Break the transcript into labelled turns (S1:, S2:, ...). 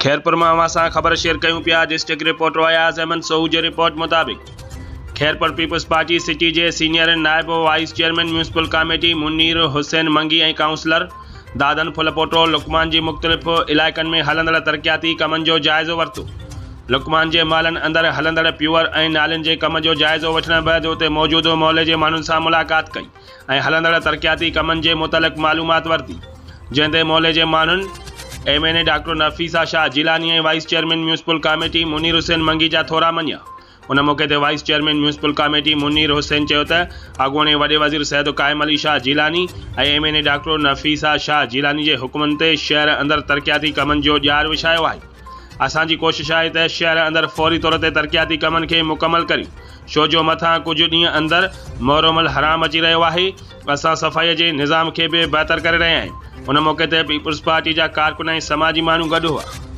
S1: خيرپور مان اوهان سان خبر شيئر ڪيون پيا ڊسٽرڪٽ رپورٽر اياز احمد سهو جي رپورٽ مطابق خيرپور پيپلز پارٽي سٽي جي سينيئر نائب vice chairman municipal committee Munir Hussain Mangi ۽ councillor Dadan Phulpoto Luqman جي مختلف علائقن ۾ هلندڙ ترقياتي ڪمن جو جائزو ورتو. لقمان جي محلن اندر هلندڙ پيور ۽ نالين جي ڪم جو جائزو وٺڻ بعد اتي موجود محلي جي ماڻهن سان ملاقات ڪئي ۽ هلندڙ ترقياتي ڪمن جي متعلق معلومات ورتي جنهن تي محلي جي ماڻهن M N A doctor Nafisa Shah Jilani ۽ vice chairman municipal committee Munir Hussain Mangi جا ٿورا مڃيا. ان موقعي تي vice chairman municipal committee Munir Hussain چيو ته اڳوڻي وڏي وزير Syed Qaim Ali Shah Jilani ۽ M N A doctor Nafisa Shah Jilani جي حڪمن تي شهر اندر ترقياتي ڪمن جو ڄار وڇايو آهي اسان جي ڪوشش آهي ته شهر اندر فوري طور تي ترقياتي ڪمن کي مڪمل ڪريون ڇو جو مٿان ڪجهه ڏينهن اندر محرم الحرام اچي رهيو آهي اسان صفائي جي نظام کي به بهتر ڪري رهيا آهيون ان موقعي تي پيپلز پارٽي جا ڪارڪن ۽ سماجي ماڻهو گڏ هئا.